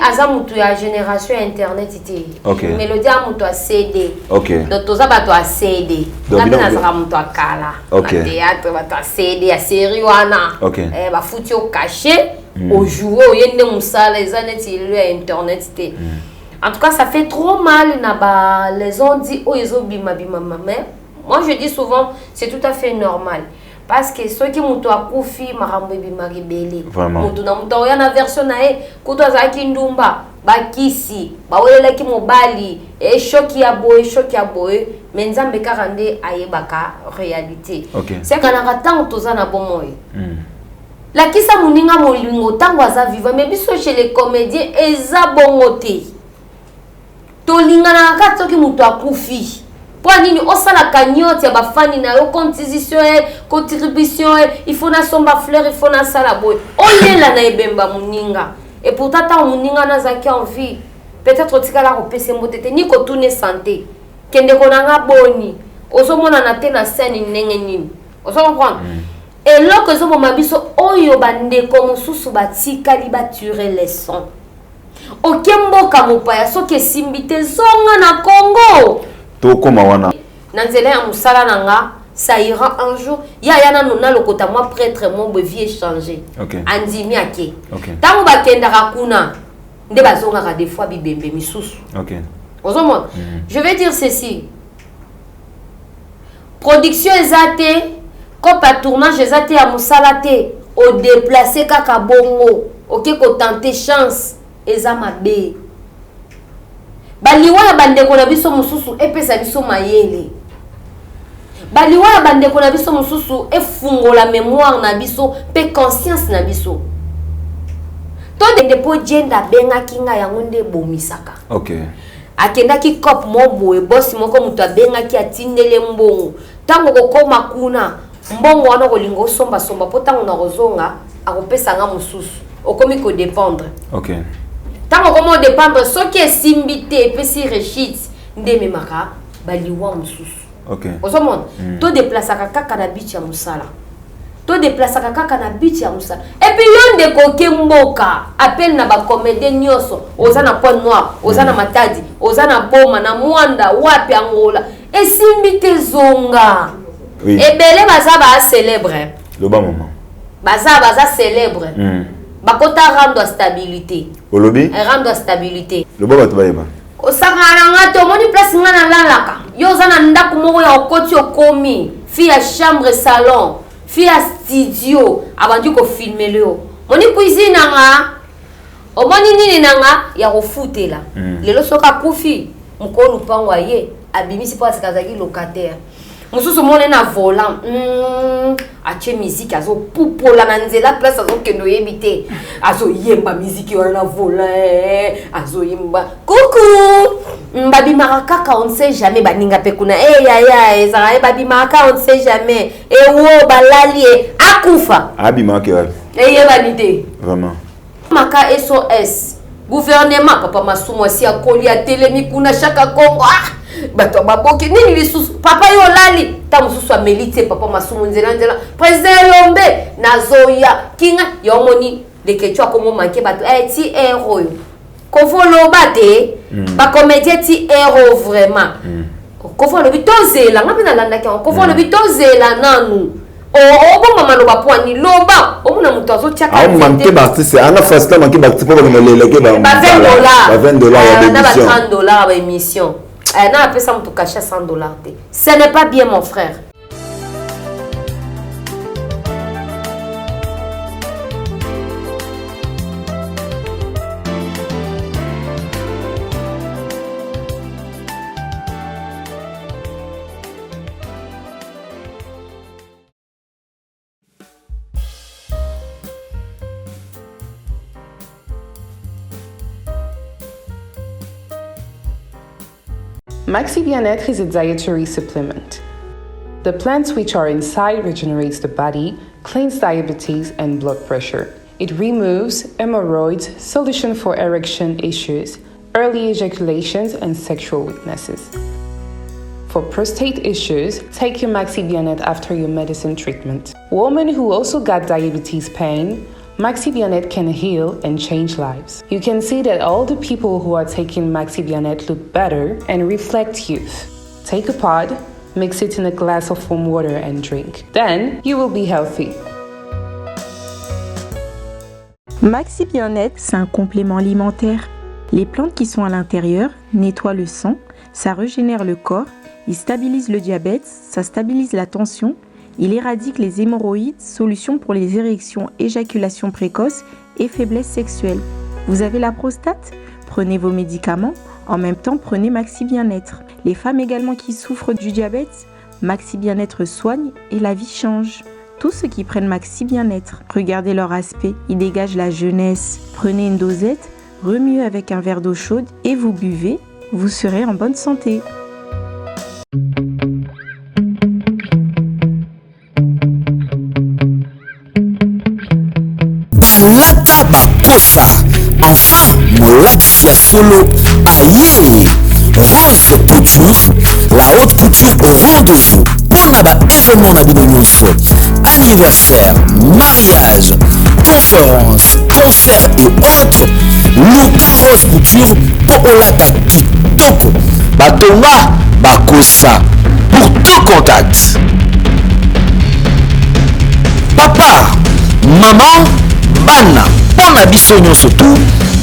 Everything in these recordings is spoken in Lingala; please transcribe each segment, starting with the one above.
aza mutu ya génération ya internet te. Okay. Mélodie aza mutu ya CD. Okay. Donc toza bato ya CD. Donc, Nga mpe bino- nazalaka mutu ya kala. Okay. Na théâtre bato ya CD ya série wana. Okay. Eh, bafuti yo cachet, ojoue oye nde mosala eza neti lelo ya internet te. En tout cas, ça fait trop mal na ba les ont dit oyo ezobima bima mais moi je dis souvent c'est tout à fait normal. Parce que soki moto akufi makambo ebimaka ebele. Vraiment. Moto na moto akoya na version na ye kutu azalaki ndumba bakisi bawelelaki mobali eshoki ya boye eshoki ya boye mais nzambe kaka nde ayebaka réalité. Ok. Sekanaka ntango toza na bomoi. Lakisa moninga molingo ntango aza vivant mais biso chez les comédiens eza bongo te. Tolinganaka kaka soki moto akufi. Mpo nini osala cagnotte ya bafani na yo contribution ye contribution ye il faut nasomba fleur il faut nasala boye olela na ebemba moninga et pourtant ntango moninga nazalaki en vie peut-être otikala kopesa mbote te ni kotuna santé kende na nga boni ozomonana te na scène ndenge nini ozo comprendre eloko ezoboma biso oyo bandeko mosusu batikali batire leçon oke mboka mopaya soki esimbi te zonga na Congo Tokóma wana. Na nzela ya mosala na nga ça ira un jour ya ya nanu nalokota mwa prêtre mo boye vie échange. Andimi ake. Ntango bakendaka kuna nde bazongaka des fois bibembe misusu. Ozomona, je vais dire ceci: production eza te, cope ya tournage eza te, ya mosala te, odéplace kaka bongo oke kotenter chance, eza mabe. Baliwa ya bandeko na biso mosusu epesa biso mayele, baliwa ya bandeko na biso mosusu efungola mémoire na biso mpe conscience na biso. Todende mpo jenda abengaki ngai, yango nde ebomisaka. Akendaki cope mo boye, bosi moko moto abengaki, atindeli mbongo. Ntango kokóma kuna, mbongo wana kolinga osombasomba mpo ntango na kozonga akopesa nga mosusu, okomi kodépendre. Ntango okomi odépendre, soki esimbi te, epesi rechute, nde ememaka baliwa mosusu. Ozomona, todéplasaka kaka na but ya mosala, todéplasaka kaka na but ya mosala. Et puis yo ndeko oke mboka, appel na bacomédien nyonso: oza na Pointe Noire, oza na Matadi, oza na Boma, na Mwanda, wapi, Angola, esimbi te, zonga. Ebele baza bacélèbre. Loba mama. Baza célèbre, bakota rando ya stabilité. Olobi? Rando ya stabilité. Loba bato bayeba. Kosakana na nga te. Omoni place nga nalalaka, yo oza na ndako moko ya okoti, okomi fille ya chambre salon, fille ya studio, abandi kofilmele yo. Moni cuisine na nga, omoni nini na nga ya kofutela. Lelo soki akufi, mokolo lupango aye abimisi mpo asika azalaki locataire mosusu. Omoni na volant, atie miziki, azopupola na nzela, place azokende oyebi te, azoyemba miziki wana na volant, azoyemba kuku. Babimaka kaka, on ne sait jamais. Baninga mpe kuna e yaya ezalaka ye, babimaka, on ne sait jamais. Ewo balali ye, akufa. Abimaka wapi? Eyebani te. Vraiment. Maka SOS gouvernement, papa Masumu asi akoli, atelemi kuna chaka Kongo. Ah! Bato baboki nini lisusu? Papa yo olali, ta mosusu ameli te. Papa Masumu nzela nzela, président Elombe nazoya kinga ya omoni lekecu akomo manke bato, ti air oyo kofoloba te. Bacomédien ti air oyo vraiment. Kofi alobi tozela, nga mpe nalandaki yango. Kofi alobi tozela nanu, obomba maloba pwani loba, omona moto azotiaka. Aomanke baartiste anga facilité, manke baartiste mpo bakende leleke. Ba 20 dollars. Ba 20 $ ya na ba bémission. 30 $ ya baémission. Na apesa moto cachet 100 $ te, ce n'est pas bien, mon frère. Maxi Bien-être is a dietary supplement. The plants which are inside regenerates the body, cleans diabetes and blood pressure. It removes hemorrhoids, solution for erection issues, early ejaculations and sexual weaknesses. For prostate issues, take your Maxi Bien-être after your medicine treatment. Women who also got diabetes pain, Maxi Bien-être can heal and change lives. You can see that all the people who are taking Maxi Bien-être look better and reflect youth. Take a pod, mix it in a glass of warm water and drink. Then you will be healthy. Maxi Bien-être, c'est un complément alimentaire. Les plantes qui sont à l'intérieur nettoient le sang, ça régénère le corps, il stabilise le diabète, ça stabilise la tension, il éradique les hémorroïdes, solution pour les érections, éjaculation précoce et faiblesse sexuelle. Vous avez la prostate? Prenez vos médicaments, en même temps prenez Maxi Bien-être. Les femmes également qui souffrent du diabète, Maxi Bien-être soigne et la vie change. Tous ceux qui prennent Maxi Bien-être, regardez leur aspect, ils dégagent la jeunesse. Prenez une dosette, remuez avec un verre d'eau chaude et vous buvez, vous serez en bonne santé. Balata bakosa, enfin molakisi ya solo aye. Rose Couture, la haute couture au rendez-vous mpo na ba événement na bino nyonso, anniversaire, mariage, conférence, concert et autres. Luka Rose Couture mpo olata kitoko. Batonga bakosa. Pour tout contact, papa, mama, bana, mpo na biso nyonso tu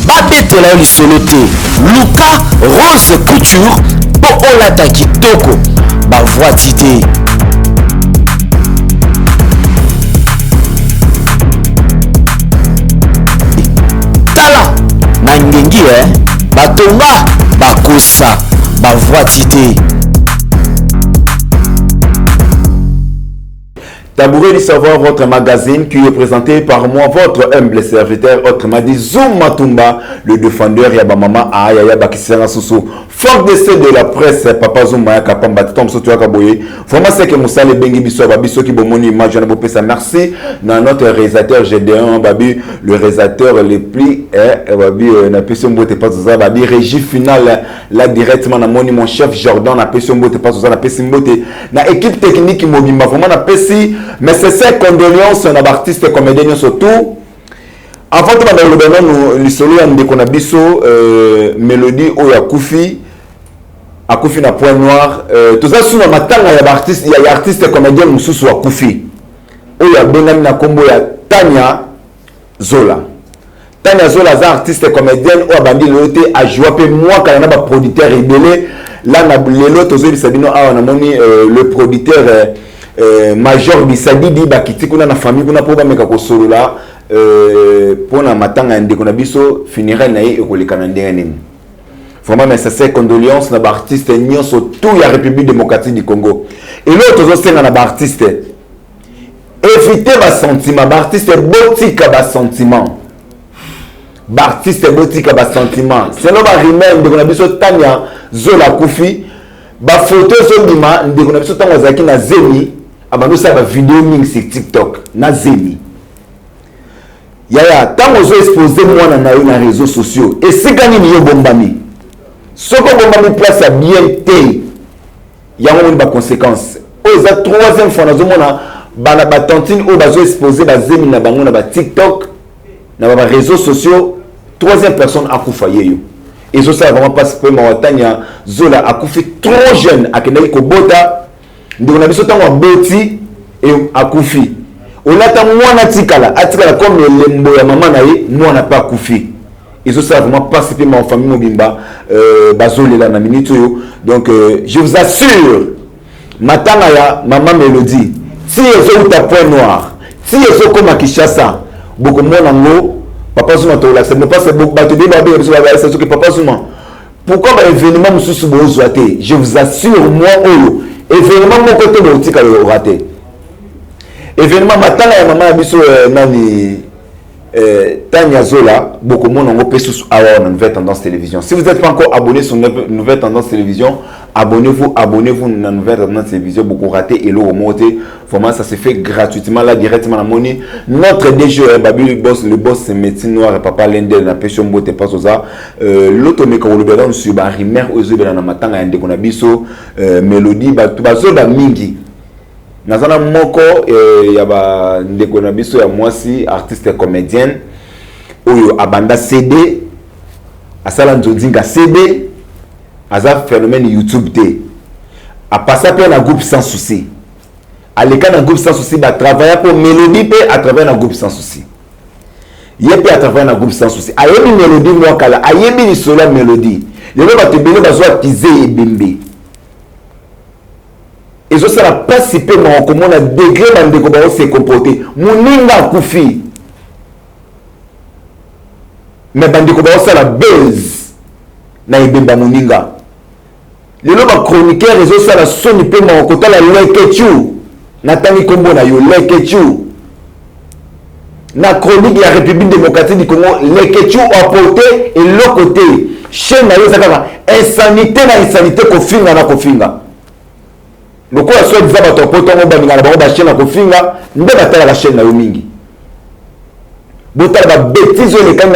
babetela yo lisolo te, luka Rose Couture mpo olata kitoko, bavwati te. Tala na ngengi e batonga bakosa, bavwati te. Tabouret du savoir, votre magazine qui est présenté par moi, votre humble serviteur, autrement dit Zuma Tumba, le défendeur Yaba Mama Ayaya Bakisera Soussou. Fort décès de la presse, Papa Zuma Yaka Pamba, Tom Soto Yaka Boye. Vraiment, c'est que Moussa le Bengi Biso, Babi Soki Bomoni, image, Bopesa. Merci dans notre réalisateur GD1, Babi, le réalisateur le plus, eh, Babi, na pesi mbote pas ça, Babi, régie finale, là directement, na moni, mon chef Jordan, na pesi mbote pas ça, na pesi mbote, na équipe technique mobimba, vraiment, na pesi, mais c'est ces condoléances na artiste comédien surtout. Avant de banda nanu lisolo ya ndeko na biso Mélodie oyo akufi, akufi na Point Noir, toza su na matanga ya artiste, ya artiste comédien mosusu akufi oyo abengami na nkombo ya Tania Zola. Tania Zola aza artiste comédienne oyo abandi lelo te, ajoua mpe mwakala na baproducteur ebele. La na lelo tozoyebisa bino awa namoni le producteur Major Bisadidi bakiti kuna na famille kuna mpo bameka kosolola mpona matanga ya ndeko na biso, funérail na ye ekoleka na ndenge nini. Vraiment, mais ça c'est condoléances na baartiste nyonso tout ya République démocratique du Congo. Eloko tozosenga na baartiste, éviter basentiment. Baartiste botika basentiment, baartiste botika basentiment. Selo barumeur, ndeko na biso Tania Zola akufi, bafoto ezobima, ndeko na biso ntango azalaki na zemi abandi osala bavideo mingi sur TikTok na zemi. Yaya, ntango ozoexpose mwana na yo na réseaux sociaux, esika nini yo bombami? Soki obombami place ya bien te, yango moni baconséquence oyo. Eza troisième fois nazomona bana batantine oyo bazoexpose bazemi na bango na baTikTok, na baréseaux sociaux. Troisième personne akufa ye yo, ezosala vraiment mpasi mpe mawa. Tania Zola akufi trop jeune, akendaki kobota. Ndeko na biso ntango aboti akufi, olata mwana atikala, atikala comme elembo ya mama na ye, mwana mpe akufi. Ezosala vraiment mpasi mpe mawa, famille mobimba bazolela na minute oyo. Donc je vous assure, matanga ya mama Mélodie ti ezouta Point Noir ti ezokóma Kinshasa, bokomona yango. Papa Zuma tolakisa bino parce bato ebele babenga biso, babayesa soki Papa Zuma, pourquoi baévénement mosusu bozwa te? Je vous assure, moi oyo événement moko te botikala orater. Événement matanga ya mama ya biso nani, Tania Zola, bokomona yango mpe susu awa na Nouvelle Tendance Télévision. Si vous n'êtes pas encore abonné sur Nouvelle Tendance Télévision, abonnez-vous, abonnez-vous na Nouvelle Tendance Télévision. Bokorater eloko moko te. Vraiment, ça se fait gratuitement là directement na moni notre DG, Babi le boss, le boss c'est médecine noire, papa Lendel, na pesi mbote pas oza. L'autre meka kolobela sur ba rumeur oyo ezobela na matanga ya ndeko na biso Mélodie, bato bazoba mingi. Naza na moko ya ba ndeko na biso ya mwasi, artiste comédienne, oyo abanda CD, asala nzonzinga CD, aza phénomène YouTube te, apasa mpe na groupe Sans Souci, aleka na groupe Sans Souci, batravailla mpo Mélodie mpe atravaille na groupe Sans Souci, ye mpe atravaille na groupe Sans Souci, ayebi Mélodie mwa kala, ayebi lisolo ya Mélodie. Lelo bato ebele bazwa akize ebembe, ezosala mpasi mpe mawa komona degré bandeko bao se comporter. Moninga akufi, mais bandeko baosala buzz na ebemba moninga. Lelo bachroniqueur, ezosala soni mpe mawa kotala Lekechu. Natangi nkombo na yo, Lekechu, na chronique ya République démocratique du Congo. Lekechu, apporte eloko te. Chaîne na yo eza kaka insanité na insanité, kofinga na kofinga. Lokola so eza bato ya poto yango baninga na bango bachaîne ya kofinga nde batalaka chaîne na yo mingi. Botala babêtises oyo elekani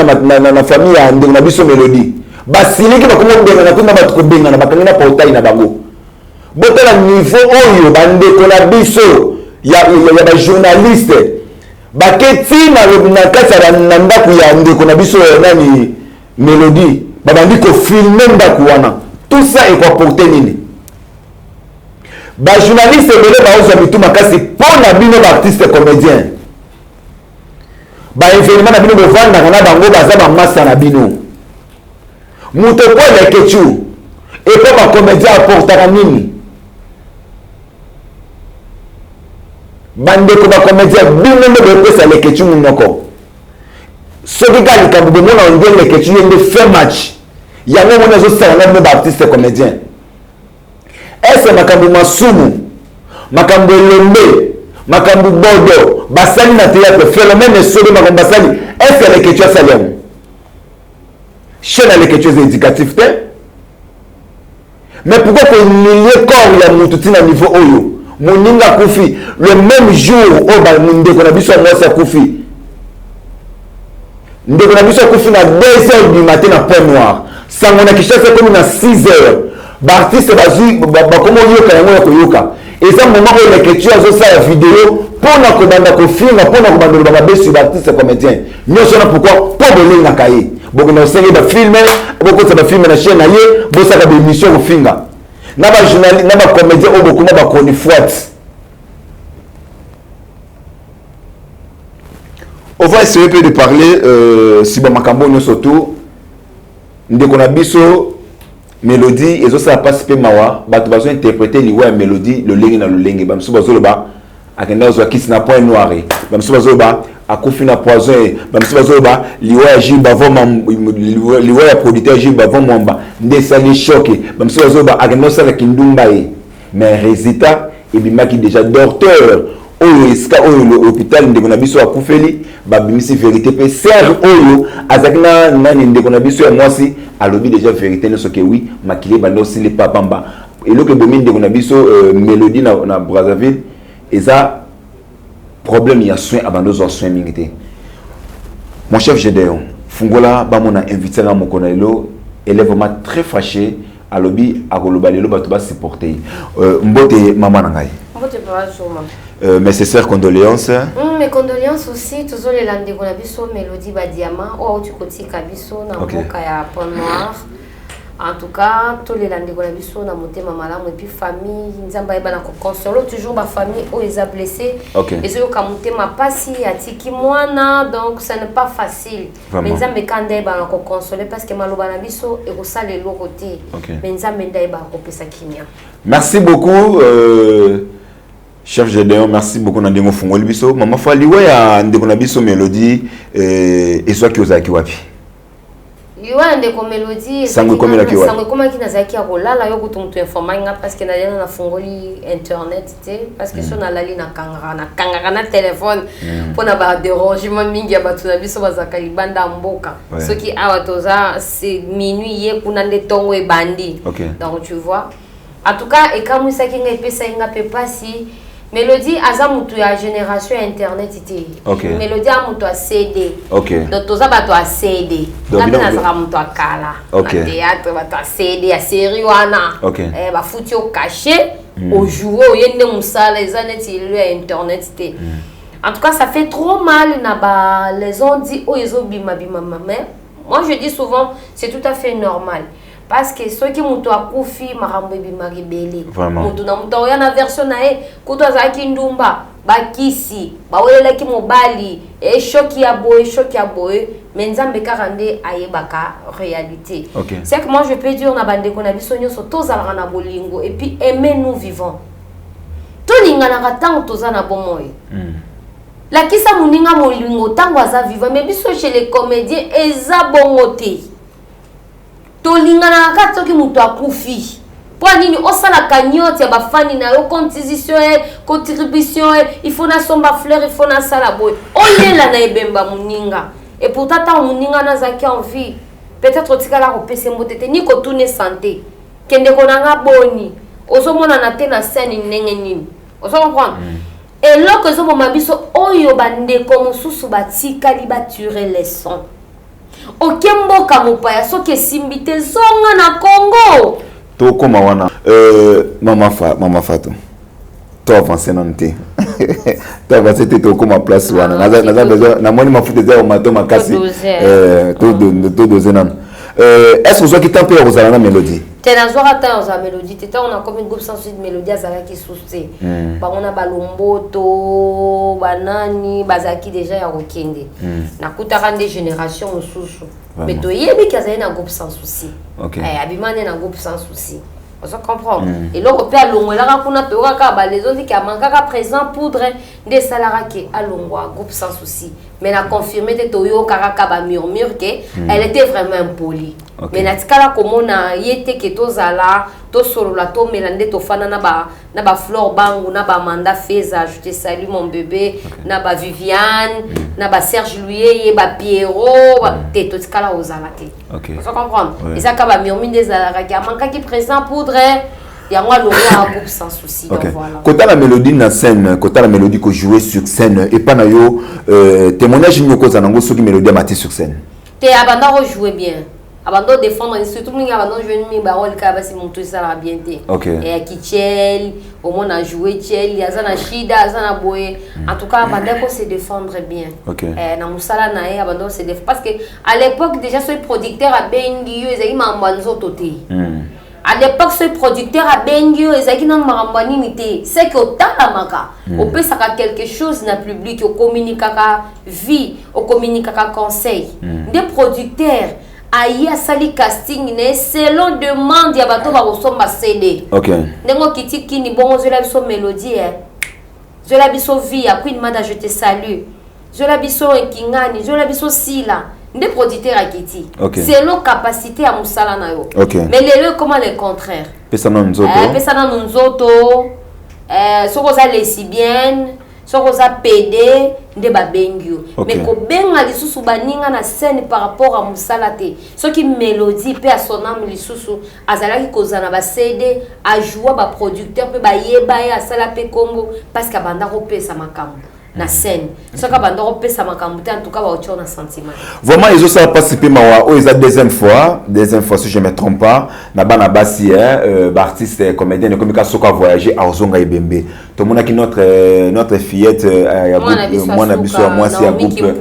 na famille ya ndeko na biso Mélodie. Basiliki, bakomi kobengana kuna bato, kobengana, bakangi na portail na bango. Botala niveau oyo bandeko na biso ya bajournaliste bake ntina na kati ya na ndako ya ndeko na biso ya nani, Mélodie, babandi kofilmer ndako wana. Tout ça ekoapporter nini? Bajournaliste ebele baozwa mitu makasi mpo na bino baartiste comédien. Baévénement na bino, bovandaka na bango, baza bamasa na bino. Moto po Lekecu epo bacomédien aportaka nini? Bandeko bacomédien, bino nde boyopesa Lekecu monoko. Soki kaka likambo bomona nde Lekecu, ye nde fin match. Yango omoni azosala na bino baartiste comédien. Ese makambo masumu, makambo elombe, makambo bodo basali na théâtre, phénomène esobe, makambo basali, ese Lekecu asali yango? Chaîne ya Lekecu eza éducatif te. Mais pourquoi kohumilie corps ya motu ntina niveau oyo moninga akufi? Le même jour oyo ndeko na biso ya mwasi akufi, ndeko na biso akufi na 2 heures du matin na Point Noir. Sango na Kinshasa ekomi na 6 heures. Baartiste bazwi, bakoma oyoka yango ya koyoka. Eza moment oyo Leketu azosala video mpona kobanda kofinga, mpona kobanda koloba mabe sur baartiste comédien nyonso wana. Pourquoi? Mpo bolengaka ye, bokenda kosenge bafilm, bokotisa bafilm na chaîne na ye, bosaka baémission kofinga na bajournaliste, na bacomédien oyo bokoma bachronifoite. On va essayer peu de parler si bamakambo nyonso tout. Ndeko na biso Mélodie, ezosala mpasi mpe mawa. Bato bazointerpréter liwa ya Mélodie lolenge na lolenge. Bamosusu bazoloba akenda kozwa kisi na Point Noir, bamosusu bazoloba akufi na poison ye, bamosusu bazoloba liwa ya Gilles Bavon, liwa ya producteur Gilles Bavon Mwamba nde esali choc, bamosusu bazoloba akenda kosala kindumba ye. Mais résultat ebimaki déjà. Docteur oyo, esika oyo hôpital ndeko na biso akufeli, babimisi vérité. Mpe sœur oyo azalaki na nani, ndeko na biso ya mwasi, alobi déjà vérité nyonso ke oui, makili ebanda osili papamba. Eloko ebomi ndeko na biso Mélodie na Brazzaville eza problème ya soin, abanda ozwa soin mingi te. Mon chef Gédéon fungola, bamona invité nga moko na lelo, elle est vraiment très fâchée. Alobi akoloba lelo, bato basupporte ye. Mbote mama na ngai. Mbote, papa Zuma. Mes sincères condoléances. Mes condoléances aussi. Tozolela ndeko na biso Mélodie Badiama oyo auti kotika biso na mboka ya Point Noir. En tout cas, tolela ndeko na biso na motema malamu. Et puis famille, Nzambe ayeba na koconsoler toujours bafamille oyo eza blessé, ezoyoka motema mpasi, atiki mwana, donc ça n'est pas facile. Vraiment. Mais Nzambe ka nde ayeba na koconsoler, parce que maloba na biso ekosala eloko te. Mais Nzambe nde ayebaka kopesa kimia. Merci beaucoup, chef Gédéon, merci beaucoup na ndenge ofungoli biso. Mama fa, liwa ya ndeko na biso Mélodie, ezwaki ozalaki wapi? Liwa ya ndeko Mélodie, Sango ekomelaki wapi? Sango ekomaki, nazalaki ya kolala. Yo kutu moto informaki nga, parce que nazali nafungoli internet te, parce que so nalali, nakangaka na telefone mpona badérangement mingi ya bato na biso bazalaka libanda ya mboka. Soki awa toza, c'est minuit, ye kuna nde ntongo ebandi. Donc tu vois, en tout cas ekamwisaki nga, epesaki nga mpe mpasi. Mélodie aza motu ya génération ya internet te. Mélodie aza motu ya CD. Donc toza bato ya CD. Donc, nga mpe nazalaka moto ya kala na théâtre, bato ya CD ya série wana. Eh, bafuti yo cachet. Ojoue, oye nde mosala eza neti lelo ya internet te. En tout cas, ça fait trop mal na ba les on-dit oyo ezobima bima. Mais moi, je dis souvent, c'est tout à fait normal, parce que soki moto akufi, makambo ebimaka ebele. Moto na moto aoya na version na ye. Kutu azalaki ndumba, bakisi bawelelaki mobali, eshoki ya boye, eshoki ya boye, mais Nzambe kaka nde ayebaka réalité. C'est que moi, je peux dire na bandeko na biso nyonso, tozalaka na bolingo et puis aimer nous vivants, tolinganaka ntango toza na bomoi. Lakisa moninga molingo ntango aza vivant. Mais biso chez les comédiens, eza bongo te. Tolinganaka kaka soki moto akufi. Mpo nini osala cagnotte ya bafani na yo, contribution ye, contribution ye, il faut nasomba fleur, il faut nasala boye, olela na ebemba moninga? Et pourtant, ntango moninga nazalaki en vie, peut-être otikala kopesa mbote te, ni kotuna santé, kendeko na nga boni, ozomonana te na scène ndenge nini. Ozo comprendre? Eloko ezoboma biso oyo, bandeko mosusu batikali batire leçon. Oke mboka mopaya, soki esimbi te, zonga na Congo. Tokóma wana, mama Fatou, to avance nanu te, to avance te, tokóma place wana. Naza besoin, namoni mafuta eza ya mato makasi, todose nanu. Est ce que ozwaki temps mpe ya kozala na Mélodie? Te, nazwaka temps ya kozala Mélodie te. Ntango nakomi groupe Sans Suite, Mélodie azalaki susu te. Bango na balomboto banani bazalaki déjà ya kokende. Nakutaka nde génération mosusu, mais toyebiki azali na groupe Sans Souci. Abima nde na groupe Sans Souci, ozo comprendre? Eloko mpe alongwelaka kuna, toyokaka balezo ndiki amankaka présent poudre nde esalaka ke alongwa groupe Sans Souci. Mais na confirme te, toyokaka kaka bamurmure ke elle était vraiment impolie. Mais natikala komona ye te ke tozala, tosolola, tomela nde tofanda na ba na baflore bangu, na bamanda Feza, je te salue mon bébé, na baviviane, na baserge Luyeye, bapiero te, totikala kozala te. Ozo comprendre? Eza kaka bamurmure nde ezalaka ke amankaki présent poudre, yango alongwa groupe Sans Souci. Donc voilà. Kotala Mélodie na scène, kotala Mélodie kojouer sur scène epa na yo, témoignage nini okozala nango soki Mélodie amati sur scène? Te, abanda kojouer bien, abanda odéfendre, surtout mingi abanda ojouer mingi barole kaka basi, moto esalaka bien te. Ayaki tiel, omona ajoue tiel, aza na shida, aza na boye. En tout cas, abanda ko se défendre bien. Na mosala na ye, abanda kose défendre, parce que à l'époque déjà, soki producteur abengi yo, ezalaki makambo ya nzoto te. À l'époque, soki producteur abengi yo, ezalaki nano makambo ya nini te, c'est que otalamaka, opesaka quelque chose na public, okomunikaka vie, okomunikaka conseil. Nde producteur aye, asali casting na ye selon demande ya bato bakosomba CD. Ndenge okiti kini bongo, ozwela biso Mélodie, eh. Zwela biso vie ya Queen Mada, je te salue, zwela biso Ekingani, zwela biso Sila, nde producteur akiti selon capacité ya mosala na yo. Mais lelo ekoma le contraire. Pesa nano nzoto. Pesa nano nzoto, soki oza lesbienne, soki oza pédé, nde babengi yo. Mais kobenga lisusu baninga na scène par rapport à mosala te. Soki Mélodie mpe ya son âme lisusu azalaki kozala na baCD, ajoua, baproducteur mpe bayeba ye, asala mpe kombo, parce que abanda kopesa makambo na scène. Soki abanda kopesa makambo te, en tout cas baotia na sentiment. Vraiment, ezosala mpasi mpe mawa. Oyo eza deuxième fois, deuxième fois si je me trompe pas, na bana basi, baartiste comédien ekomi kaka soki avoyage, azonga ebembe. Tomonaki notre fillette ya mwana biso ya mwasi ya groupe,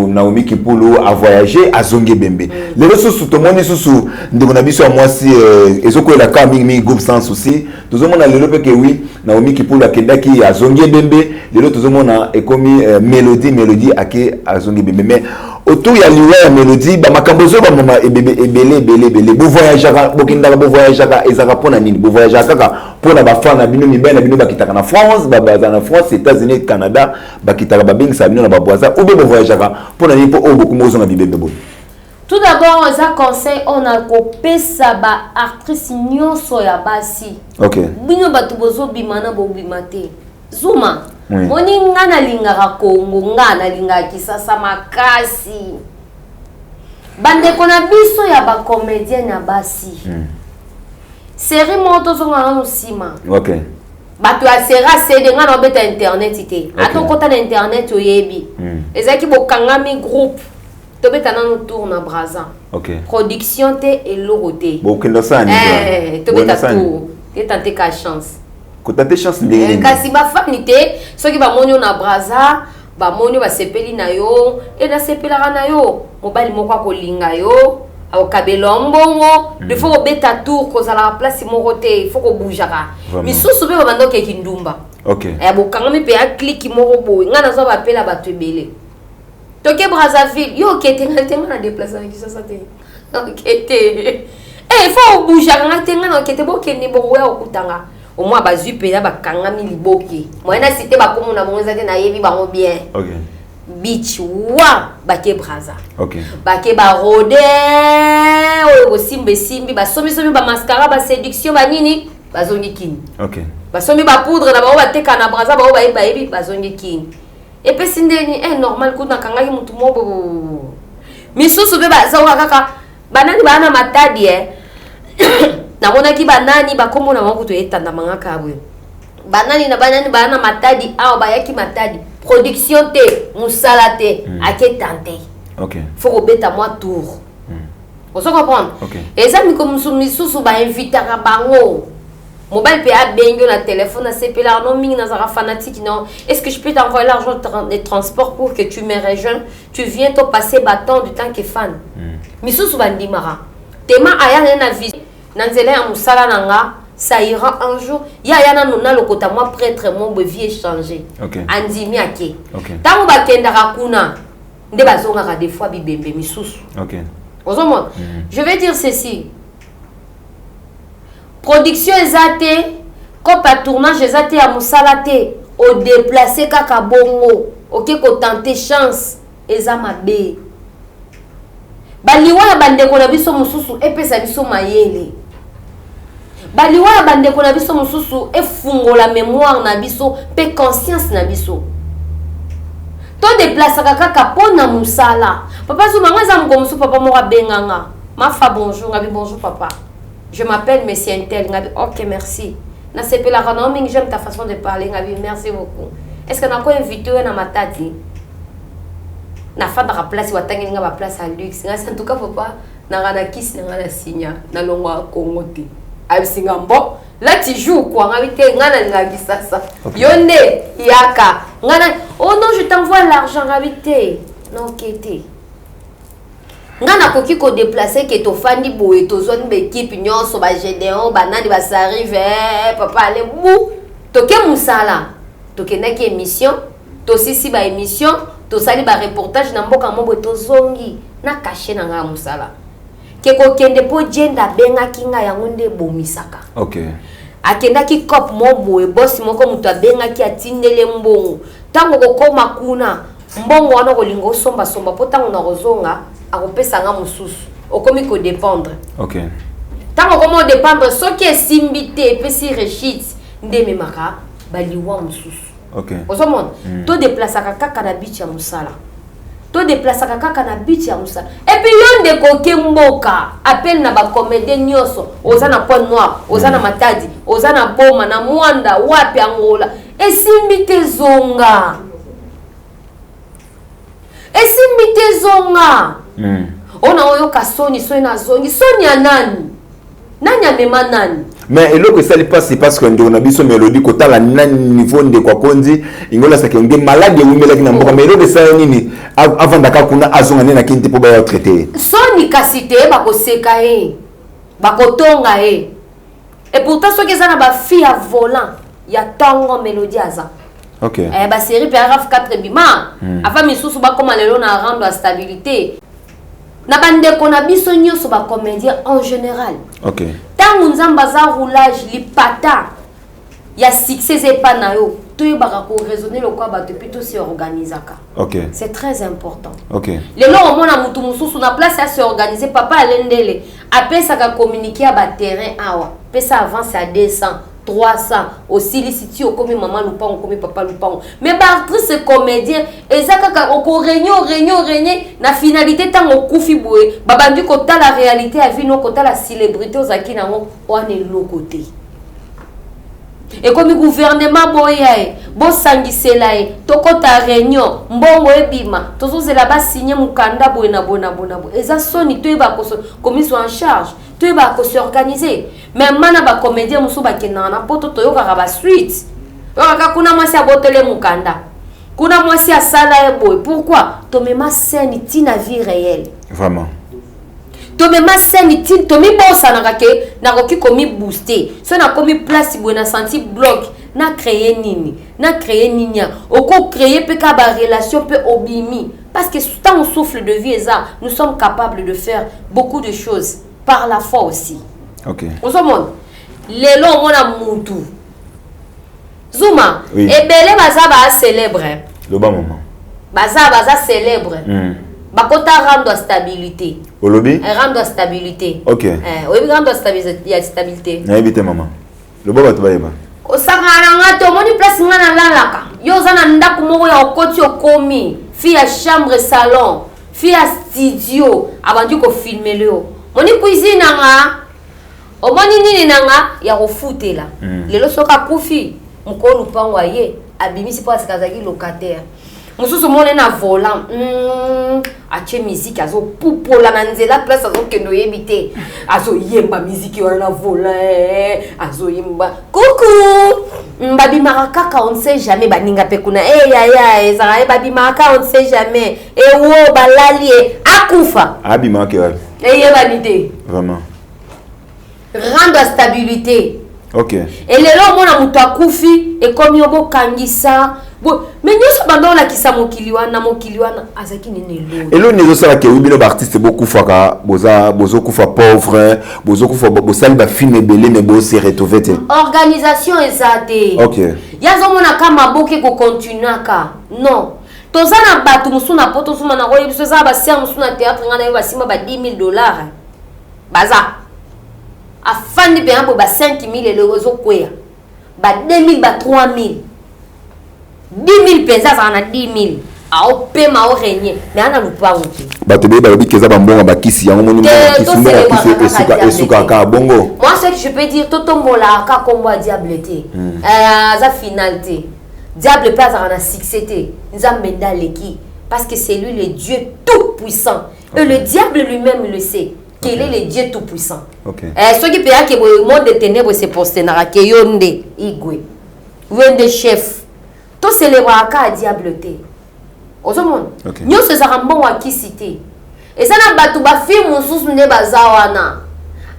Naomi Kipulu, avoyage, azongi ebembe. Lelo susu tomoni susu ndeko na biso ya mwasi, ezokwela kaka mingimingi groupe Sans Souci. Tozomona lelo mpe ke oui, Naomi Kipulu akendaki, azongi ebembe. Lelo tozomona ekomi Mélodie, Mélodie ake, azongi ebembe. Mais autour ya liwa ya Mélodie, bamakambo ezobamama ebele ebele ebele ebele. Bovoyageaka, bokendaka, bovoyageaka, ezalaka mpona nini? Bovoyageaka kaka mpona bafan na bino, mibali na bino bakitaka na France, bazala na France, États-Unis, Canada, bakitaka, babengisaka bino na babwaza, ou bien bovoyageaka mpona nini? Mpo oyo bokumi ozonga bibembe boye. Tout d'abord, eza conseil oyo nakopesa baactrice nyonso ya basi. Bino bato bozobima na bobima te, zuma. Moni, nga nalingaka Kongo, nga nalingaka Kisasa makasi. Bandeko na biso ya bacomédien ya basi, série moko, tozonga nano nsima. Bato ya série CD, nga na obeta internet te. Ata okota na internet, oyebi, ezalaki bokangami groupe, tobeta nano tour na Braza. Production te, eloko te. Bokenda osala nini? Tobeta tour, teta te ka chance. Kotenter chance ndenge nini? Kasi bafani te, soki bamoni yo na Braza, bamoni yo, basepeli na yo, e nasepelaka na yo, mobali moko akolinga yo, akokabela mbongo. Il faut kobeta tour, kozalaka place moko te, il faut kobougeaka. Misusu mpe babanda okeki ndumba. Ya bokangami mpe ya clique moko boye. Ngai nazwa bapela bato ebele, toke Brazzaville, yo okete, ngai te, ngai na déplace na Kinshasa te, oke te. Eh, faut obougeaka, ngai te, ngai na okete, bokende, bokoya kokutanga. Omwa bazwi mpenza, bakangami liboke, moyen na cité bakomo na bango eza te, nayebi bango bien. Beach wa bake Braza, bake barode oyo kosimba esimbi, basombisomi bamascara, baséduction, banini, bazongi kini. Basombi bapoudre na bango, bateka na Braza, bango bayebi, bayebi, bazongi kini. Epesi ndeni eh, normal kuna akangaki motu moko. Misusu mpe bazonga kaka banani baa na Matadi. Eh, namonaki banani, bakombo na bango kutu etandamanga kaka boye, banani na banani baa na Matadi awa, bayaki Matadi, production te, mosala te, ake tenter. Faut kobeta mwa tour, ozo comprendre? Eza miko misusu bainvitaka bango, mobali mpe abengi yo na téléphone, asepelaka no mingi, nazalaka fanatique, non, est-ce que je peux t'envoyer l'argent de transport pour que tu me rejoins, tu viens to passer batemps du temps que fan? Misusu bandimaka tema, aya na ye na vie na nzela ya mosala na nga, ça ira un jour. Ye aya nano nalokota mwa prêtre mo boye, vie échange. Andimi, ake. Ntango bakendaka kuna nde bazongaka des fois bibembe misusu. Ozomona, je vais dire ceci: production eza te, cope ya tournage eza te, ya mosala te, odéplace kaka bongo, oke kotenter chance, eza mabe. Baliwa ya bandeko na biso mosusu epesa biso mayele, baliwa ya bandeko na biso mosusu efungola mémoire na biso mpe conscience na biso. Todéplasaka kaka mpo na mosala. Papa Zuma, nga eza moko mosusu, papa moko abenganga: "Mafa, bonjour." Ngabi: "Bonjour papa, je m'appelle monsieur Intel." Ngabi: "Ok, merci, nasepelaka na yo mingi, j'aime ta façon de parler." Ngabi: "Merci beaucoup, est ce que nako invité oyo na Matadi? Nafandaka place watangeli nga baplace ya luxe." Ngasi: "En tout cas papa, nanga na kisi na nga na sinya, nalongwaka Kongo te." Abisinga: "Mbo là tu joues quoi?" Ngabi: "Te, nga nalingaka Kisasa, yo nde yaka nga na." "Oh non, je t'envoie l'argent." Ngabi: "Te, naoke te, nga nakoki kodéplacer ke tofandi boye, tozwani baéquipe nyonso, bagédéon, banani, basarive, eh, papa ale bu, toke mosala." Tokendaki émission, tosisi baémission, tosali bareportage na mboka mo boye, tozongi na cachet na ngai ya mosala. Ke kokende mpo jenda abengaki ngai, yango nde ebomisaka. Akendaki cope mo boye, bosi moko moto abengaki, atindeli mbongo. Ntango kokóma kuna, mbongo wana kolinga osombasomba, mpo ntango na kozonga akopesa nga mosusu, okomi kodépendre. Ntango okoma odépendre, soki esimbi te, epesi rechute, nde ememaka baliwa mosusu. Ozomona, todéplasaka kaka na but ya mosala, todéplasaka kaka na but ya mosala. Et puis yo ndeko oke mboka, appel na bacomédien nyonso: oza na Pointe Noire, oza na Matadi, oza na Boma, na Mwanda, wapi, Angola, esimbi te, zonga. Esimbi te, zonga. Oyo na oyoka soni, soni nazongi, soni ya nani? Nani amema nani? Mais eloko esali mpasi, parce que ndeko na biso Mélodie, kotala nani niveau ndeko akondi, ingolasaki nde maladi ewumelaki na mboka. Mais eloko esali nini? Avandaka kuna, azonga nde na kini te mpo baya traiter ye. Soni kasi te, bakoseka ye, bakotonga ye. Et pourtant soki eza na bafille ya volant ya ntongo, Mélodie aza. Eh, basérie mpe RAV 4 ebima afa, misusu bakóma lelo na rando ya stabilité. Na bandeko na biso nyonso bacomédien en général, ntango Nzambe aza roulage lipata ya succès eza epa na yo, toyebaka koraisonner lokwa bato, et puis toseorganisaka. C'est très important. Lelo omona motu mosusu na place ya s'organiser, papa alendele apesaka communiqué ya baterrain awa, pesa avance ya 200, 300, osilisi ti okomi mama lupango, okomi papa lupango. Mais baactrice comédien eza kaka okorégner, orégner, orégner, na finalité ntango okufi boye, babandi kotala réalité ya vie no, kotala célébrité ozalaki nango wana, eloko te. Ekomi gouvernement boya ye, bosangisela ye, tokɔta réunion, mbongo ebima, tozozela basigne mokanda boye na boye na boye na boye. Eza soni. Toyeba komizwa en charge, Toyebaka kos'organiser. Mais mana bacomédien mosusu bakendaka na Poto, toyokaka basuite, oyokaka kuna mwasi abotele mokanda, kuna mwasi asala ye boye. Pourquoi tomema scène ntina vie réelle? Vraiment. Tomema scène ti tomibosanaka ke nakoki komibooster. So nakomi place boye, na senti bloc, na créer nini, na créer nini. Okocréer mpe ka barelation mpe obimi, parce que tant souffle de vie eza, nous sommes capables de faire beaucoup de choses par la foi aussi. Ozomona lelo, omona mutu Zuma. Oui. Ebele baza bacélèbre. Loba, mama. Baza célèbre. Bakota rando ya stabilité. Olobi? Rando ya stabilité. Oyebi rando ya stabilité? Nayebi te, mama. Loba, bato bayeba. Kosangana na nga te. Omoni place nga nalalaka, yo oza na ndako moko ya okoti, okomi fille ya chambre, salon, fille ya studio, abandi kofilmele yo. Moni cuisine na nga, omoni nini na nga ya kofutela. Lelo soki akufi, mokolo lupango aye abimisi mpo asika azalaki locataire. Mosusu omoni na volant, atie miziki, azopupola na nzela, place azokende oyebi te, azoyemba miziki wana na volant, azoyemba kuku. Babimaka kaka, on ne sait jamais. Baninga mpe kuna, yaya ezalaka ye, babimaka, on ne sait jamais. Ewo balali ye, akufa. Abimaka wapi? Eyebani te. Vraiment. Rando stabilité. Elelo omona moto akufi, ekomi yo bokangisa. Mais nyonso banda olakisa mokili wana, mokili wana azalaki nini eloi? Eloko nini ezosalaka ewi bino baartiste bokufaka, boza bozokufa pauvre, bozokufa, bosali bafilm ebele mais bose retrouve te? Organisation eza te. Ye azomonaka maboke ekokontinuaka. Non, toza na bato mosusu na Poto. Suma na koyebi biso, eza na basere mosusu na théâtre, ngai nayebi, basimba ba 10 000 $. Baza afandi mpenza boye, ba 5 000 eloko ezokweya, ba 2 000, ba 3 000, 10 000 mpenza. Azala na 10 000, aopema, aorenie, mais ana lupango te. Bato ebele balobi ke eza bambongo bakisi yango. Moni mbongo bakisi esukaka kaka bongo. Moi, ce que je peux dire, totombolaka kombo ya diable te. Aza final te. Diable mpe azalaka na succès te. Nzambe nde aleki, parce que c'est lui le Dieu tout puissant et le diable lui-même le sait qu'il est le Dieu tout puissant. Soki mpe yake boye, monde de ténèbres se prosternaka ke yo nde igwe, yo nde chef. Tocélébraka ya diable te. Ozomona, nyonso ezalaka mbongo ya kisi te. Eza na bato bafilme mosusu nde baza wana,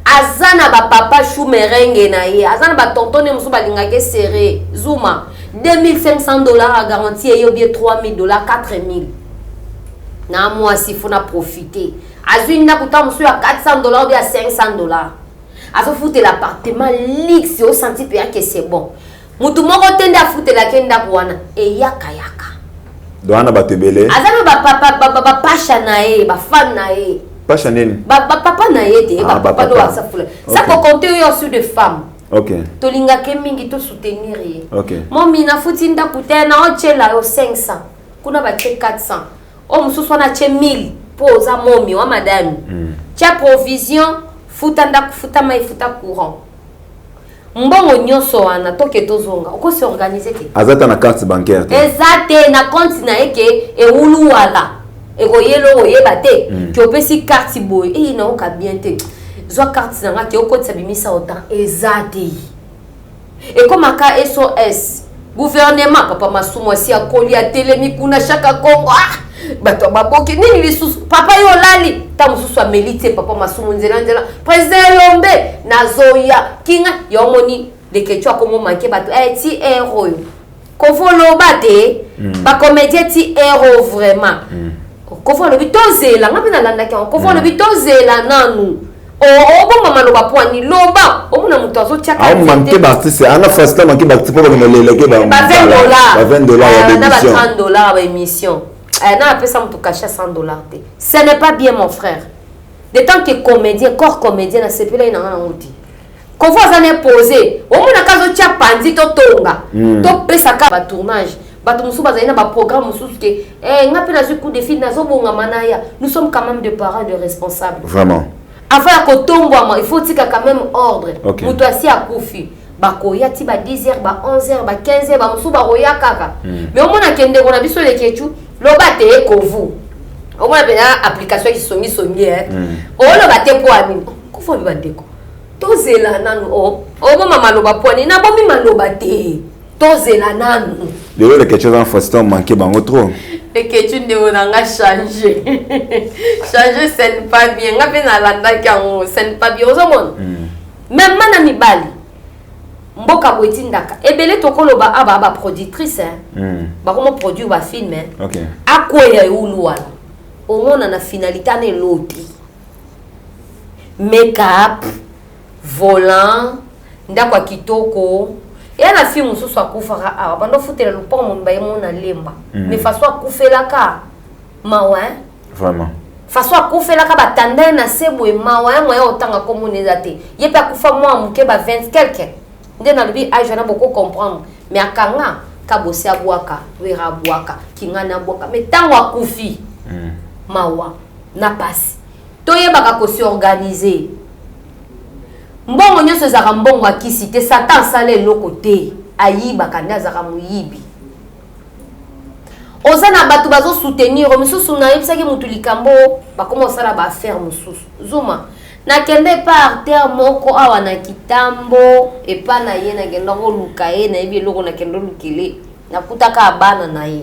aza na bapapa chou merenge na ye, aza na batonton nde mosusu balingaki esere Zuma 2500 $ a garantie eye obie 3000 $, 4000 na mwasi fo na profite. Azwi ndako ta mosusu ya 400 $ obie ya 500 $, azofutela appartement luxe. Osanti mpe yake c'est bon. Mutu moko te nde afutelaki ndako wana, eyakayaka. Donc wana bato ebele. Aza na bapasha na ye, bafan na ye. Pasha nini? Bapapa na ye te. Bapapa ndo basafula sa kocompter oyo sur de femme. Tolingaki mingi tosoutenir ye. Momi, nafuti ndako te, na otiela yo 500, kuna batie 400, oyo mosusu wana atie 1000, mpo oza momi wa madame. Tia provision, futa ndako, futa mai, futa courant, mbongo nyonso wana toke tozonga, okosi organiser te. Aza ta na carte bancaire te? Eza te na compte na ye ke ewulu wala ekoyela, okoyeba te ke opesi carte boye, eyi nayoka bien te, zwa carte na nga ke okotisa, bimisa autant. Eza te, ekomaka SOS gouvernement. Papa Masumu asi akoli, atelemi kuna chaka Kongo. Ah, bato baboki nini lisusu? Papa, yo olali ta mosusu, ameli te. Papa Masumu nzela nzela, président Elombe nazoya kinga yo. Omoni Lekecu akomomanke bato, ti aire oyo kofoloba te. Bacomédien ti ero vraiment. Kofi alobi tozela, nga mpe nalandaki yango. Kofi alobi tozela nanu, obomba maloba pwani loba, omona moto azotiaka. Aomanke baartiste anga facilité, manke baartiste mpo bakende leleke. Ba 20 $. Ba 20 $ ya na ba émission. 30 $ ya baémission, na apesa moto cachet 100 $ te, ce n'est pas bien, mon frère. De tant que comédien, corps comédien, nasepelaki nanga nango te. Kofi aza na posé, omonaka azotia panzi, totonga, topesaka batournage. Bato mosusu bazali na baprogramme mosusu ke nga mpe nazwi coup de fil, nazobongama na ya. Nous sommes quand même de parents, de responsables. Vraiment. Avant ya kotombwama, il faut tika quand même ordre. Moto asi akufi, bakoya ti ba 10 heures, ba 11 heures, ba 15 heures, bamosusu bakoya kaka. Mais omonake ndeko na biso Lekecu, loba te ekovu, omona mpenza application ya kisongisongi, oloba te mpo anini. Akufa bi bandeko. Tozela nanu o. Oboma maloba pwani nabomi maloba te. Tozela nanu. Lelo Leketchou aza na Faustin manqué bango trop. Leketchou ndeko na nga change. Change ce n'est pas bien. Nga pe nalandaki yango ce n'est pas bien. Ozomona? Même mana mibali. Mboka boye etindaka ebele tokoloba aba ba productrice hein. Bakoma produire ba film hein. Okay. Akweya ewulu wana. Omona na finalité ana eloti. Make-up, volant, ndako ya kitoko. Eya na fille mosusu akufaka awa bando futela lopango mobimba ye mona lemba. Mais façon akufelaka mawa hein. Vraiment. Façon akufelaka batanda ye na se boye mawa ya moya otanga komona eza te. Ye pe akufa mwa moke ba 20 quelque. Nde nalobi âge wana boko comprendre. Mais akanga kabosi abwaka, wera abwaka, kingana abwaka. Mais tango akufi mawa na pasi. Toyebaka ko s'organiser. Mbongo nyonso ezalaka mbongo ya kisi te. Satan asala eloko te. Ayibaka nde azalaka moyibi. Oza na bato bazo soutenir misusu nayebisaki mutu likambo bakoma kosala ba affaire mosusu. Zuma nakende epa artère moko awa na Kitambo epa na ye nakenda koluka ye nayebi eloko nakenda olukele nakutaka bana na ye.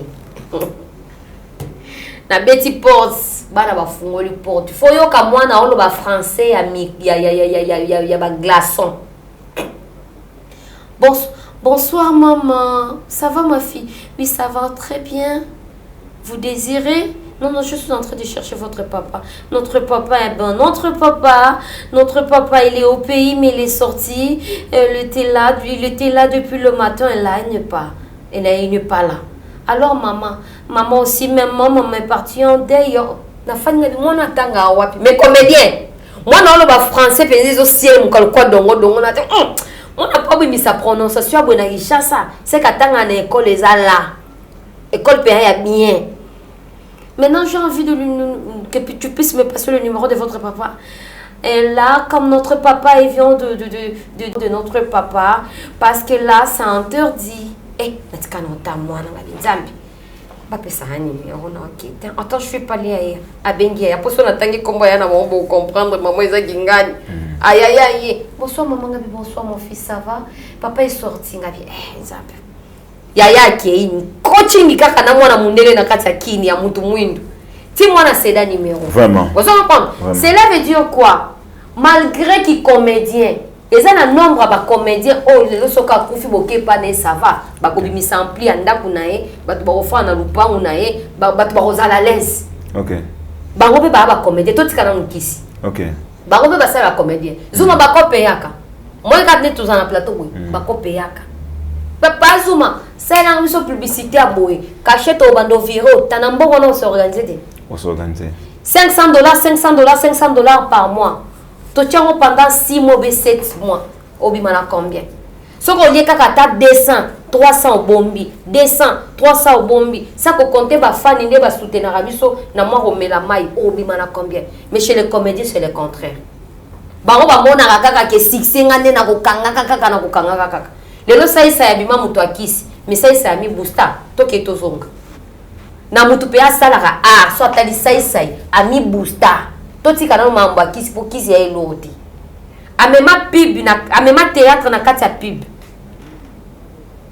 Nabeti porte bana bafungoli porte fo yoka mwana oloba français ya ya ya ya ya ya ya ya ba glaçon. Bon, bonsoir maman, ça va ma fille? Oui, ça va très bien. Vous désirez? Non, non, je suis en train de chercher votre papa. Notre papa est bon. Notre papa, notre papa, il est au pays, mais il est sorti. Il était là, il était là depuis le matin et là, il n'est pas. Et là, il n'est pas là. Alors maman, maman aussi, même maman est partie en deuil. Na fani na mwana tanga wapi? Mais comédien. Mwana oloba français penzi zo ciel mukalo kwa dongo dongo na te. Mwana pa bimisa prononciation ya boye na Kinshasa, c'est katanga na école eza là. École pe ya bien. Maintenant, j'ai envie de lui, que tu puisses me passer le numéro de votre papa. Et là, comme notre papa, il vient de notre papa, parce que là, c'est interdit. Eh, natika na ota mwana nga Nzambe. Bapesa nga numéro na ok. Attends, je vais parler à ye. Abengi ya. Poso na tangi kombo ya na bango bo comprendre maman eza kingani. Aïe aïe aïe. Bonsoir maman ngabi, bonsoir mon fils, ça va? Papa est sorti ngabi. Eh, Nzambe. Yaya akei coaching kaka na mwana mundele na kati ya kini ya mutu mwindu. Ti mwana céda numéro. Vraiment. Vous comprenez? Vraiment. Cela veut dire quoi? Malgré qu'il comédien, eza na nombre ba comédien oyo lelo soki akufi bokepa na ye ça va, bakobimisa ampli ya ndako na ye, bato bakofanda na lupangu na ye, bato bakozala à l'aise. Ok. Bango mpe baya ba comédien, totika nanu kisi. Ok. Bango mpe basala ba comédien. Zuma bakopeyaka. Moi kaka nde toza na plateau boye, bakopeyaka. Papa Zuma, salelanga biso publicité ya boye, cachet to bando vire otana mbongo wana on s'organiser te. On s'organiser. 500 $, 500 $, 500 $ par mois. Totiango pendant 6 mois ou 7 mois. Obima na combien? Soko olie kaka ata 200, 300 obombi, 200, 300 obombi. Ça ko compter ba fani nde ba soutenir biso na mwa komela mai, obima na combien? Mais chez les comédiens c'est le contraire. Bango ba monaka kaka ke succès nga nde na kokangaka kaka na kokangaka kaka. Lelo saisa ya bima mutu akisi, mais saisa ya mi booster, toke tozonga. Na mutu pe asalaka art, so atali saisai ami booster. Totika na mambo akisi po kisi ya eloti. Amema pub na amema théâtre na kati ya pub.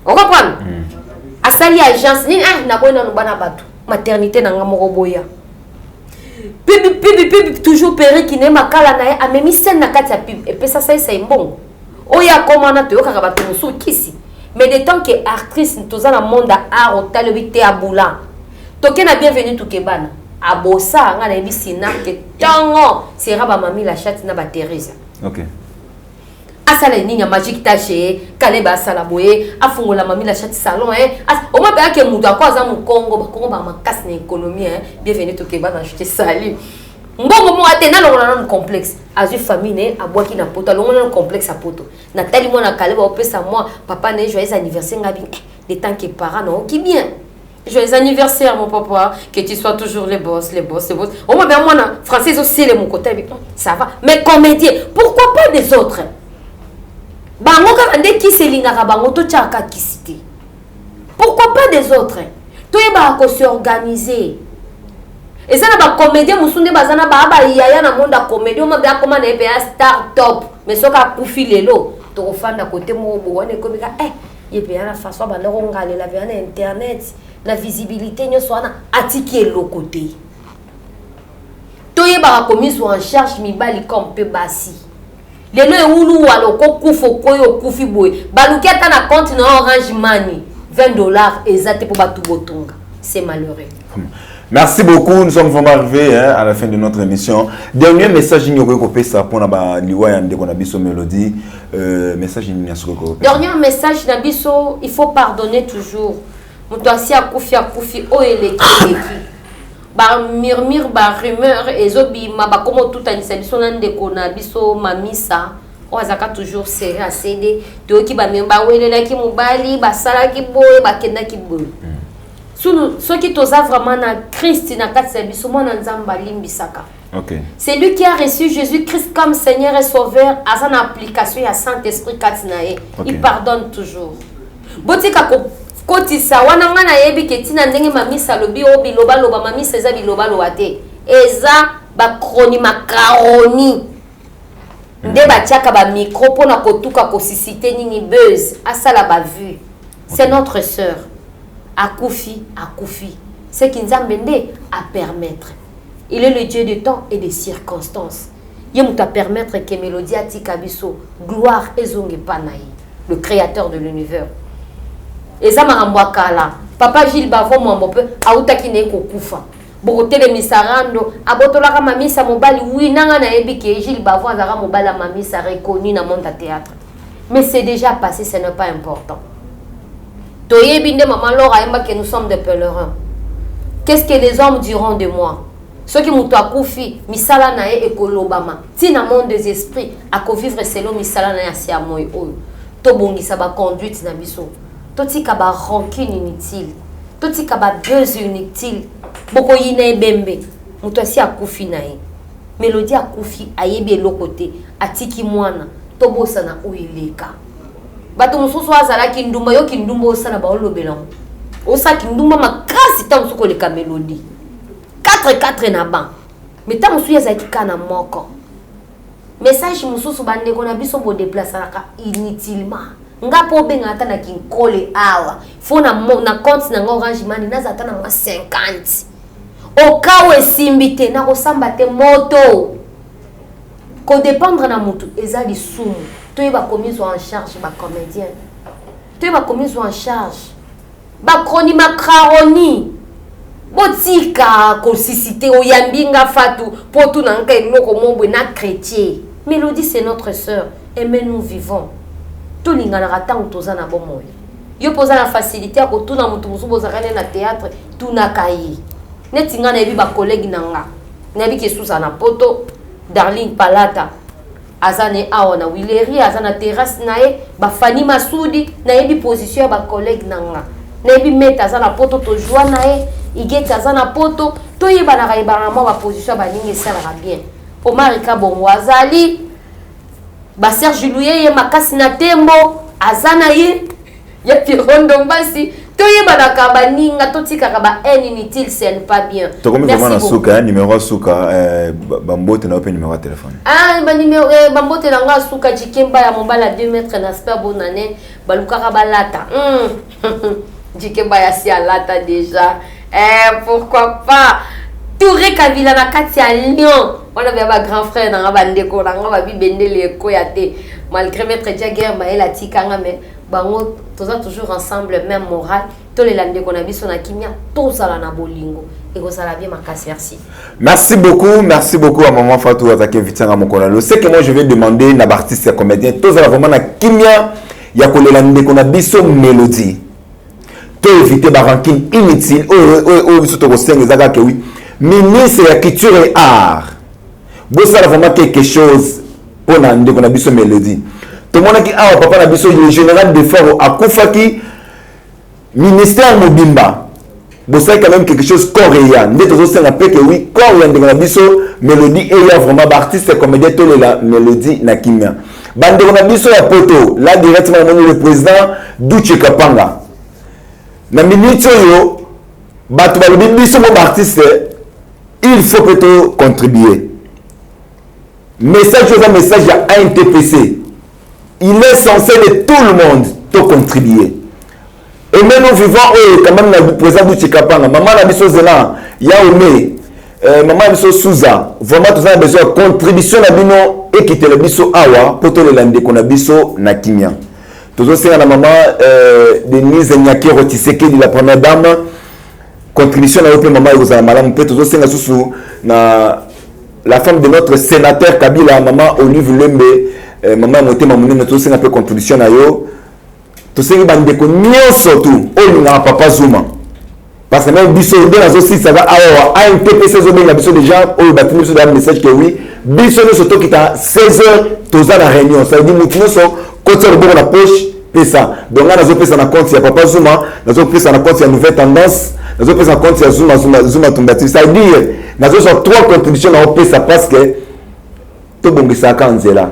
On comprend? Asali agence nini ah na boyna no bana batu. Maternité na nga moko boya. Pub pub pub toujours perruque ne makala na ye amemi scène na kati ya pub et pesa saisai mbongo. Oya koma na toyoka ka batu musu kisi. Mais de tant que actrice toza na monde ya art otali obi te abula. Toke na bienvenue tukebana. Abosa nga na yebi sina ke tango sera ba mami la chatte na ba Theresa. OK. Asala nini ya magic tache Kaleba asala boye afungola mami la chatte salon hein. As, au moins ba ke mutu akwa za mukongo ba kongo ba makasi na économie hein. Bienvenue tukebana je te salue. Mbongo mo ate na longola na complexe. Azui famille ne abwaki na poto longola na complexe à poto. Nathalie mwana Kaleba opesa moi papa ne joyeux anniversaire ngabi eh, de tant que parent non qui bien. Joyeux anniversaire mon papa, que tu sois toujours les boss, les boss, les boss. Au moins ben moi français aussi les mon côté ça va. Mais comédien, pourquoi pas des autres? Bango kaka nde ki selingaka bango to tiaka kisité. Pourquoi pas des autres? Toyeba ko s'organiser. Eza na bacomédien mosusu nde baza na baa bayaya na monde ya comédie, oyo mabe akoma na ye mpe ya star top, mais soki akufi lelo, tokofanda kote moko bo wana ekomi ka ye mpe ya na façon abanda kongalela mpe ya na internet na visibilité nyonso wana, atiki eloko te. Toyebaka komizwa en charge, mibali comme mpe basi. Lelo ewulu wana okokufa, okoyi, okufi boye, baluki ata na compte na Orange Money 20 $ eza te mpo bato botonga. C'est malheureux. Merci beaucoup. Nous sommes vraiment arrivés, hein, à la fin de notre émission. Dernier message nini okoki kopesa mpona baliwa ya ndeko na biso Mélodie? Message nini ya soki okoki kopesa? Dernier message na biso, il faut pardonner toujours. Moto asi akufi, akufi, oyo eleki eleki. Bamurmure, barumeur ezobima, bakoma otutanisa biso na ndeko na biso Mamisa oyo azalaka toujours serré à CD. Toyoki bawelelaki mobali, basalaki boye, bakendaki boye. Sunu soki toza vraiment na Christ na kati ya biso, mwana Nzambe alimbisaka. C'est lui qui a reçu Jésus-Christ comme Seigneur et Sauveur, aza na application ya Saint-Esprit kati na ye. Il pardonne toujours. Botika kokotisa wana. Ngai nayebi ke ntina ndenge Mamisa alobi oyo bilobaloba, Mamisa eza bilobaloba te, eza bachroni macaroni nde batiaka bamicro mpona kotuka, kosusciter nini, buzz, asala bavue. C'est notre sœur, akufi, akufi, c'est que Nzambe nde apermettre. Il est le Dieu de temps et de circonstances. Ye moto apermettre ke Mélodie atika biso, gloire ezonga epa na ye, le créateur de l'univers. Eza makambo ya kala. Papa Gilles Bavo Mwambo mpe autaki na ye kokufa, bokotelemisa rando, abotolaka Mamisa mobali. Wi, nanga nayebi ke Gilles Bavo azalaka mobali ya Mamisa, reconnu na monde ya théâtre, mais c'est déjà passé, ce n'est pas important. Toyebi nde mama Laure ayembaki: "Nous sommes des pèlerins, qu'est-ce que les hommes diront de moi?" Soki moto akufi, misala na ye ekolobama ntina monde des esprits, akovivre selon misala na ye. Asi ya moi oyo, tobongisa baconduite na biso, totika barancune inutile, totika babuzz inutile. Bokoyina ebembe, moto asi akufi na ye. Mélodie akufi, ayebi eloko te, atiki mwana. Tobosana oyo eleka. Bato mosusu azalaki ndumba, yoki ndumba osala, baolobela ngo osalaki ndumba makasi, ntango mosusu koleka Mélodie 4 4 na ban, mais ntango mosusu ye azalaki kaka na moko. Message mosusu, bandeko na biso bodeplasaka inutilement. Nga mpo obengaka ata na Kinkole awa, fo na compte na nga Orange Money naza ata na mwa 50 okawo esimbi te, nakosamba te. Moto kodépendre na motu eza lisumu. Toyeba komizwa en charge, bacomédien, toyeba komizwa en charge, bachroni macaroni, botika kosusciter. Oyambi nga Fatu mpo tuna nka eloko mo boye na chrétien. Mélodie, c'est notre sœur, aimez-nous vivant. Tolinganaka ntango toza na bomoi. Yo mpo oza na facilité ya kotuna motu mosusu, bozalaka nde na théâtre, tunaka ye. Neti nga nayebi bacollègue na nga, nayebi ke susa na poto, Darling Palata aza ne awa na Wileri, aza na terrasse na ye, bafani Masudi, nayebi position ya bacollègue na nga, nayebi Mete aza na poto, tozwa na ye, Igeti aza na poto, toyebanaka yebanaka mwa baposition ya baningi, esalaka bien. Omar Kabongo azali, baserge Luyeye makasi na tembo aza na ye, ya Piero Ndombasi, toyebanaka baninga, totikaka ba haine inutile, ce n'est pas bien. Tokomi vraiment na suka. Numéro ya suka, bambote na yo mpe numéro ya téléphone. Ah, banuméro, bambote na nga suka: Jikemba ya mobali ya 2 mètre na sper bonane, balukaka balata. Jikemba ya si alata déjà, pourquoi pas Touré Kabila na kati ya Lyon wana, bya bagrand frère na nga, bandeko na nga babibendele ekoya te, malgré maître Jaguer Mayele atikanga, mais bango toza toujours ensemble, même moral. Tolela ndeko na biso na kimia, tozala na bolingo, ekozala bien makasi. Merci. Merci beaucoup, merci beaucoup à maman Fatou azaki invité nga mokolo lelo. Ce que moi je vais demander na baartiste ya comédien, tozala vraiment na kimia ya kolela ndeko na biso Mélodie, to éviter barancune inutile. Oyo biso tokosenga eza kaka oui, ministre ya culture et art, bosala vraiment quelque chose mpona ndeko na biso Mélodie. Tomonaki awa papa na biso le général Defort akufaki, ministère mobimba bosali quand même quelque chose. Coréa nde tozosenga mpe ke oui, corps ya ndeko na biso Mélodie eya vraiment. Baartiste comédien, tolela Mélodie na kimia. Bandeko na biso ya poto, la directement namoni le président Duche Kapanga. Na minute oyo bato balobi biso mo baartiste Il faut mpe to contribuer. Message oyo eza message ya ANTPC. Il est censé de tout le monde to contribuer. Aimez nous vivant oyo ekambami na président Duche Kapanga, mama na biso Zela Yaome, mama na biso Souza, vraiment toza na besoin ya contribution na bino ekitela biso awa mpo tolela ndeko na biso na kimia. Tozosenga na mama Denise Nyakero Tshisekedi, la première dame, contribution na yo mpe mama ekozala malamu. Mpe tozosenga susu na la femme de notre sénateur Kabila, mama Olive Lembe, mama ya motema monene, tozosenga mpe contribution na yo. Tosengi bandeko nyonso tu oyo olingaka papa Zuma, parce que même biso nde nazosilisaka awa, ANTPC ezobenga biso déjà, oyo batindi biso da message que oui, biso nyonso tokita 16 heures, toza na réunion. Ça veut dire motu nyonso kotia loboko na poche, pesa. Donc ngai nazopesa na compte ya papa Zuma, nazopesa na compte ya Nouvelle Tendance, nazopesa na compte ya Zuma Zuma Zuma Tumbati. Ça veut dire nazozwa trois contributions na opesa, parce que tobongisaka nzela.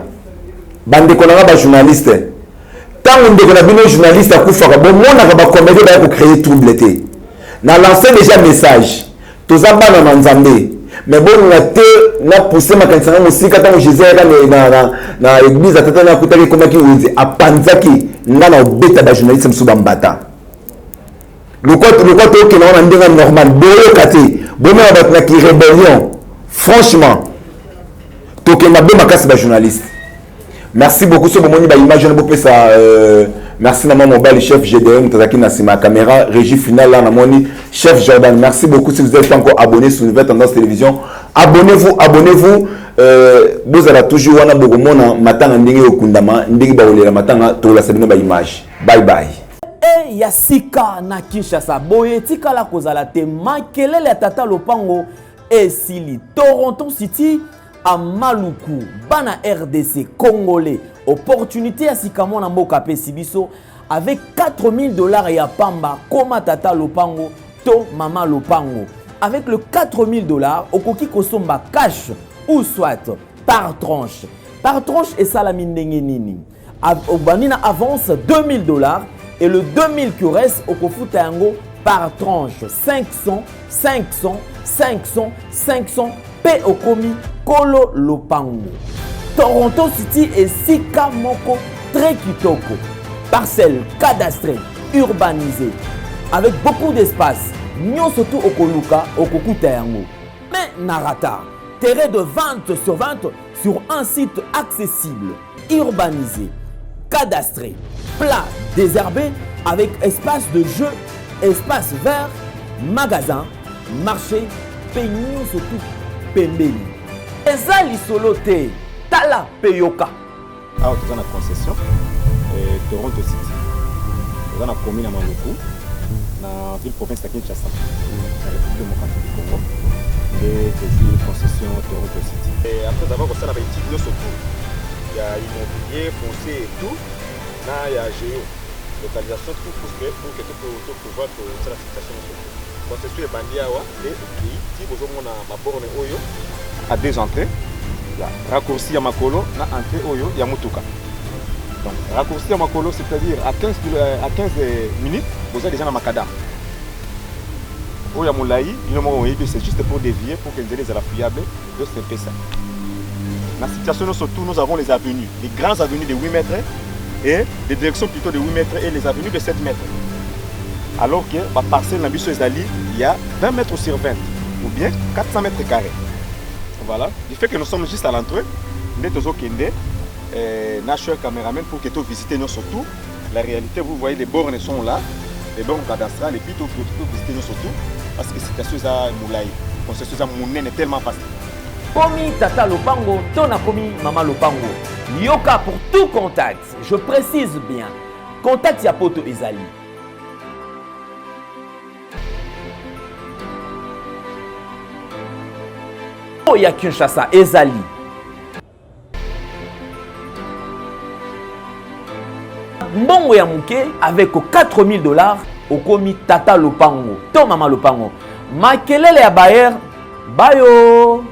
Bandeko na nga bajournaliste, ntango ndeko na bino journaliste akufaka, bomonaka bacomédie baya kocréer trouble te. Na lance déjà message, toza bana na Nzambe, mais bolinga te na pousse makanisi nga mosika. Ntango Jésus ayaka na église, atata na akutaki ekomaki wenze, apanzaki. Nga na obeta bajournaliste mosusu bambata lokwa. Tokende wana ndenge normal, boyoka te, bomema bato na kirébellion. Franchement, tokende mabe makasi bajournaliste. Merci beaucoup. So bomoni baimage wana, bopesa merci na mwa mobali chef GDM, tozalaki na nsima ya caméra, régie finale là, namoni chef Jordan. Merci beaucoup. Si vous n'êtes pas encore abonné sur Nouvelle Tendance Télévision, abonnez-vous, abonnez-vous. Bozala toujours wana, bokomona matanga ndenge ekundama, ndenge bakolela matanga, tokolasa bino baimage. Bye bye. E ya sika na Kinshasa boye etikala kozala te. Makelele ya tata lopango esili. Toronto City a Maluku, bana RDC congolais, opportunité ya sika mwana mboka apesi biso avec 4000 $ ya pamba. Koma tata lopango to mama lopango. Avec le 4000 $, okoki kosomba cash ou soit par tranche. Par tranche esalami ndenge nini? Obandi na avance 2000 $ et le 2000 qui reste okofuta yango par tranche, 500, 500, 500, 500, mpe okomi kolo lopango. Toronto City, esika moko très kitoko, parcelle cadastrée, urbanisée, avec beaucoup d'espace. Nyonso tu okoluka, okokuta yango. Mais na rata terrain de 20 sur 20 sur un site accessible, urbanisé, cadastré, plat, désherbé, avec espace de jeu, espace vert, magasin, marché, mpe nyonso tu pembeni. Eza lisolo te, tala mpe yoka. Awa toza na concession Toronto City, toza na commune ya Maluku, na ville province ya Kinshasa, na République démocratique du Congo, nde tozwi concession Toronto City. Et après avoir kosala baétude nyonso tout ya immobilier, foncier et tout, na ya géo localisation, tout pour que topouvoir tosala fixation nyonso tout, concession ebandi awa nde ekei ti bozomona baborne oyo à deux entrées, ya raccourci ya makolo na entrée oyo ya motuka. Donc raccourci ya makolo, c'est-à-dire à 15 minutes boza déjà na macadam. Oyo ya molai, bino moko boyebi, c'est juste pour dévier, pour que nzela ezala fiable. Donc c'est un peu ça. Na situation nyonso tout, nous avons les avenues, les grandes avenues de 8 mètres et des directions plutôt de 8 mètres et les avenues de 7 mètres, alors que baparcelle na biso ezali ya 20 mètres sur 20 ou bien 400 mètres carrés. Voilà, du fait que nous sommes juste à l'entrée, nde tozokende na cher caméraman pour que tovisite nyonso tout la réalité. Vous voyez, les bornes sont là, les bornes cadastrales, et puis tovisite nyonso tout, parce que situation eza molai, concession eza monene, tellement vaste. Komi tata lopango to nakomi mama lopango, yoka, pour tout contact, je précise bien, contact ya poto ezali oyo ya Kinshasa ezali mbongo ya moke. Avec 4000 $, okomi tata lopango to mama lopango. Makelele ya bayer bayo.